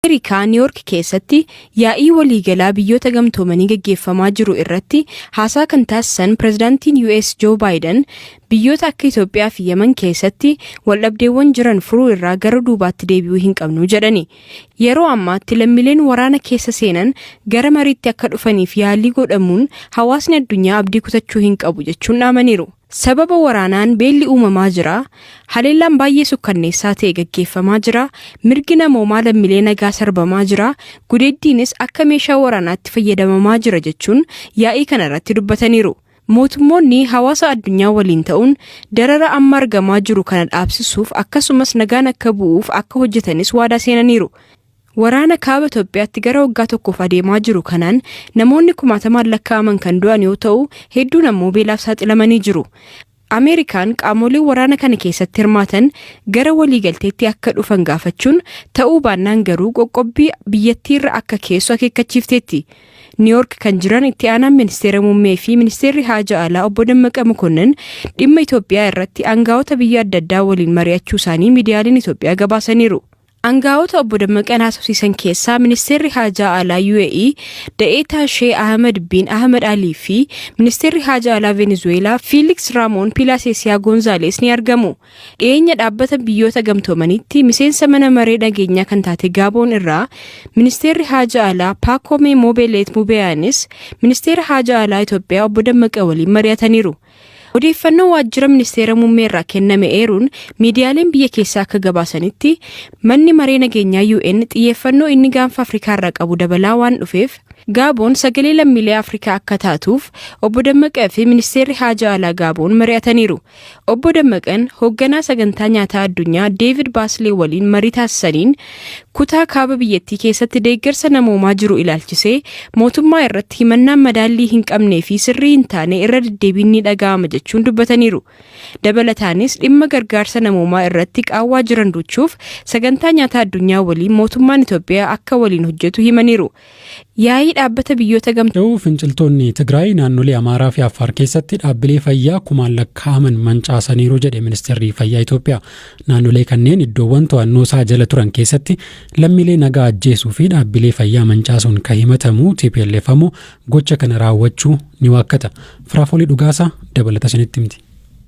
Ameerikaa Niiwoork keessatti yaa'ii waliigalaa Biyyoota Gamtoomanii gaggeeffamaa jiru irratti haasaa kan taasisan pirezidaantiin US Joo Baayiden, biyyoota akka Itoophiyaa fi Yaman keessatti waldhabdeewwan jiran furuu irraa gara duubaatti deebi'uu hin qabnu jedhani. Yeroo ammaatti lammiileen waraana keessa seenan gara mariitti akka dhufaniif yaalii godhamuun hawaasni addunyaa abdii kutachuu hin qabu jechuun dhaamaniiru. Sababa waraanaan beelli uumamaa jira, haleellaan baay'ee sukkanneessaa ta'e gaggeeffamaa jira, mirgi namoomaa lammiilee nagaa sarbamaa jira, gudeeddiinis akka meeshaa waraanaatti fayyadamamaa jira jechuun yaa'ii kana irratti dubbataniiru. Mootummoonni hawaasa addunyaa waliin ta'uun darara amma argamaa jiru kana dhaabsisuuf akkasumas nagaan akka bu'uuf akka hojjetanis waadaa seenaniiru. Waraana kaaba Itoophiyaatti gara waggaa tokkoof adeemaa jiru kanaan namoonni kumaatamaan lakkaa'aman kan du'an yoo ta'u, hedduun ammoo beelaaf saaxilamanii jiru. Ameerikaan qaamolee waraana kana keessatti hirmaatan gara waliigalteetti akka dhufan gaafachuun, ta'uu baannaan garuu qoqqobbii biyyattiirra akka keessu akeekkachiifteetti. Niiwoork kan jiran itti aanaan ministeera muummee fi ministeerri haaja alaa obbo Dammaqa Mokonnin dhimma Itoophiyaa irratti aangaa'ota biyya adda addaa waliin mari'achuu isaanii miidiyaaleen Itoophiyaa gabaasaniiru. Angaa'ota obbo Dammaqaan haasofsiisan keessaa Ministeerri Haajaa Alaa UAE Da'eetaa Shee Ahmad Bin Ahmad Alii fi Ministeerri Haajaa Alaa Venezuweelaa Fiiliks Raamoon Piilaaseesiyaa Goonzaalees ni argamu. Dhiyeenya Dhaabbata Biyyoota Gamtoomaniitti miseensa mana maree nageenyaa kan taate Gaaboon irraa Ministeerri Haajaa Alaa Paakoomee Moobeleet Mubeyaanis Ministeera Haajaa Alaa Itoophiyaa obbo Dammaqa waliin mari'ataniiru. Odeeffannoo waajjira ministeera muummee irraa kenname eeruun miidiyaaleen biyya keessaa akka gabaasanitti, manni maree nageenyaa UN xiyyeeffannoo inni gaanfa Afrikaa irraa qabu dabalaa waan dhufeef, Gaaboon sagalee lammiilee Afrikaa akka taatuuf obbo Dammaqee fi ministeerri haajaa alaa Gaaboon mari'ataniiru. Obbo Dammaqeen hoogganaa sagantaa nyaataa addunyaa Deevid Baaslee waliin marii taasisaniin, kutaa kaaba biyyattii keessatti deeggarsa namoomaa jiru ilaalchisee mootummaa irratti himannaan madaallii hin qabnee fi sirrii hin taane irra deddeebiin ni dhaga'ama jechuun dubbataniiru. Dabalataanis dhimma gargaarsa namoomaa irratti qaawwaa jiran duuchuuf sagantaa nyaataa addunyaa waliin mootummaan Itoophiyaa akka waliin hojjetu himaniiru. Yaa'ii dhaabbata biyyoota Ta'u finciltoonni Tigraay naannolee Amaaraa fi Affaar keessatti dhaabbilee fayyaa kumaan lakkaa'aman mancaasaniiru jedhe ministeerri fayyaa Itoophiyaa. Naannolee kanneen iddoowwan to'annoo isaa jala turan keessatti lammiilee nagaa ajjeesuu fi dhaabbilee fayyaa mancaasuun kan himatamu TPLF ammoo gocha kana raawwachuu ni waakkata. Firaafoolii Dhugaasaa dabalata isinitti himti.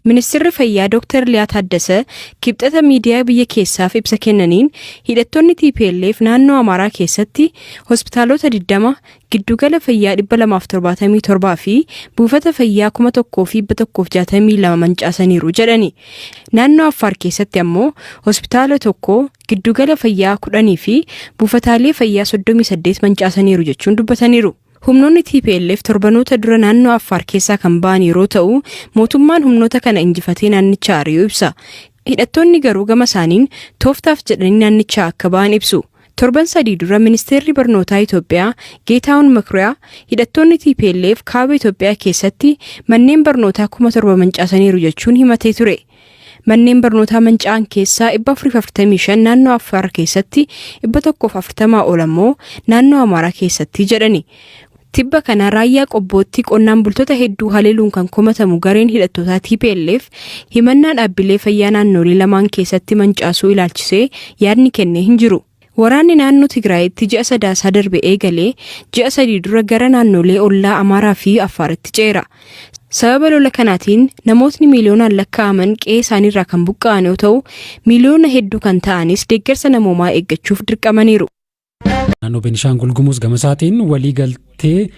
Ministirri Fayyaa Dooktar Liyaa Taaddasa Kibxata miidiyaa biyya keessaaf ibsa kennaniin, hidhattoonni tplf naannoo Amaaraa keessatti hospitaalota 20, giddugala fayyaa 277 fi buufata fayyaa 1,162 mancaasaniiru jedhani. Naannoo Affaar keessatti ammoo hospitaala tokko, giddugala fayyaa 10 fi buufataalee fayyaa 38 mancaasaniiru jechuun dubbataniiru. Humnoonni tplf torbanoota dura naannoo Affaar keessaa kan ba'an yeroo ta'u, mootummaan humnoota kana injifatee naannichaa ari'uu ibsa. Hidhattoonni garuu gama isaaniin tooftaaf jedhanii naannichaa akka ba'an ibsu. Torban 3 dura Ministeerri Barnootaa Itoophiyaa Geetaahun Makuriyaa hidhattoonni tplf kaaba Itoophiyaa keessatti manneen barnootaa 7,000 mancaasaniiru jechuun himatee ture. Manneen barnootaa manca'an keessaa 445 naannoo Affaar keessatti, 140 ol ammoo naannoo Amaaraa keessatti jedhani. Tibba kana Raayyaa Qobbootti qonnaan bultoota hedduu haleeluun kan komatamu gareen hidhattootaa tplf himannaa dhaabbilee fayyaa naannoolee lamaan keessatti mancaasuu ilaalchisee yaadni kenne hin jiru. Waraanni naannoo Tigraayitti ji'a Sadaasaa darbe eegale ji'a 3 dura gara naannoolee ollaa Amaaraa fi Affaaritti ce'eera. Sababa lola kanaatiin namootni miiliyoonaan lakkaa'aman qe'ee isaaniirraa kan buqqa'an yoo ta'u, miiliyoona hedduu kan ta'anis deeggarsa namoomaa eeggachuuf dirqamaniiru. Naannoo Beenishaangul Gumuz gama isaatiin waliigaltee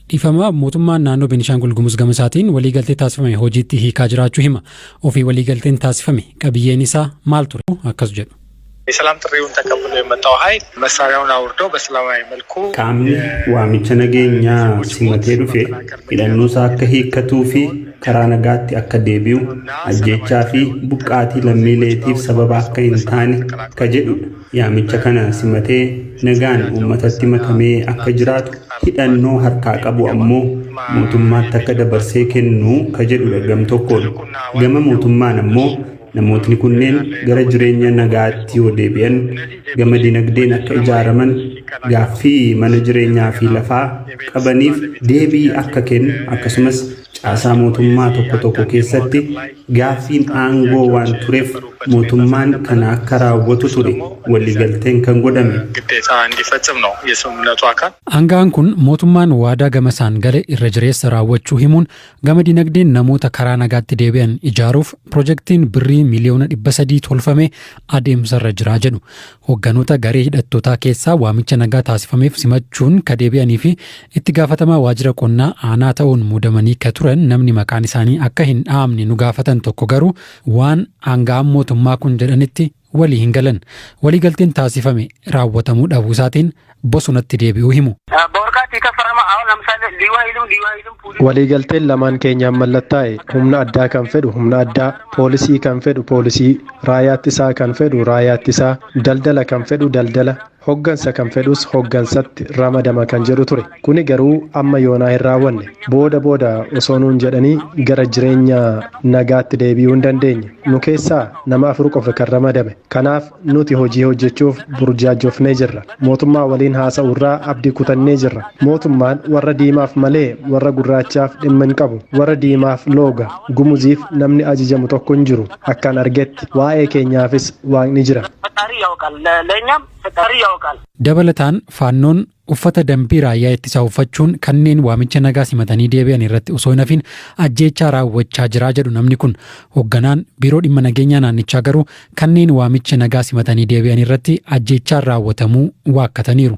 dhiifama mootummaan naannoo Beenishaangul Gumuz gama isaatiin waliigaltee taasifame hojiitti hiikaa jiraachuu hima. Ofii waliigalteen taasifame qabiyyeen isaa maal ture? Akkas jedhu. የሰላም ጥሪውን ተቀብሎ የመጣው ኃይል መሳሪያውን አውርዶ በሰላማዊ መልኩ Qaamni waamicha nageenyaa simatee dhufe hidhannoosaa akka hiikkatuu fi karaa nagaatti akka deebi'u, ajjeechaa fi buqqaatii lammiileetiif sababa akka hin taane ka jedhudha. Yaamicha kana simatee nagaan uummatatti makamee akka jiraatu, hidhannoo harkaa qabu ammoo mootummaatti akka dabarsee kennu ka jedhudha gam tokkoon. Gama mootummaan ammoo namootni kunneen gara jireenya nagaatti yoo deebi'an gama dinagdeen akka ijaaraman, gaaffii mana jireenyaa fi lafaa qabaniif deebii akka kennu akkasumas Caasaa mootummaa tokko tokko keessatti gaaffiin aangoo waan tureef mootummaan kana akka raawwatu ture waliigalteen kan godhame. ግዴታ እንዲፈጽም ነው የስምምነቱ አካል። Aanga'aan kun mootummaan waadaa gama isaan gale irra jireessa raawwachuu himuun, gama dinagdeen namoota karaa nagaatti deebi'an ijaaruuf pirojektiin birrii miliyoona 300 tolfame adeemsarra jira jedhu. Hoogganoota garee hidhattootaa keessaa waamicha nagaa taasifameef simachuun ka deebi'anii fi itti gaafatamaa waajjira qonnaa aanaa ta'uun muudamanii ka turan namni maqaan isaanii akka hin dhaamne nu gaafatan tokko garuu waan aanga'aan mootummaa kun jedhanitti walii hin galan. Waliigalteen taasifame raawwatamuu dhabuu isaatiin bosonatti deebi'uu himu. Waliigalteen lamaan keenyaan mallattaa'e humna addaa kan fedhu humna addaa, poolisii kan fedhu poolisii, raayyaa ittisaa kan fedhu raayyaa ittisaa, daldala kan fedhu daldala, hoggansa kan fedhus hoggansatti ramadama kan jedhu ture. Kuni garuu amma yoonaa hin raawwanne. Booda booda osoo nuun jedhanii gara jireenya nagaatti deebi'uu hin dandeenye. Nu keessaa nama afur qofa kan ramadame. Kanaaf nuti hojii hojjechuuf burjaajofnee jirra. Mootummaa waliin haasa'urraa abdii kutannee jirra. Mootummaan warra diimaaf malee warra gurraachaaf dhimma hin qabu. Warra diimaaf looga. Gumuziif namni ajajamu tokko hin jiru. Akkaan argetti waa'ee keenyaafis Waaqni jira. Dabalataan Faannoon uffata dambii raayyaa ittisaa uffachuun kanneen waamicha nagaa simatanii deebi'an irratti osoo hin hafin ajjeechaa raawwachaa jiraa jedhu namni kun. Hoogganaan biiroo dhimma nageenyaa naannichaa garuu kanneen waamicha nagaa simatanii deebi'an irratti ajjeechaan raawwatamuu waakkataniiru.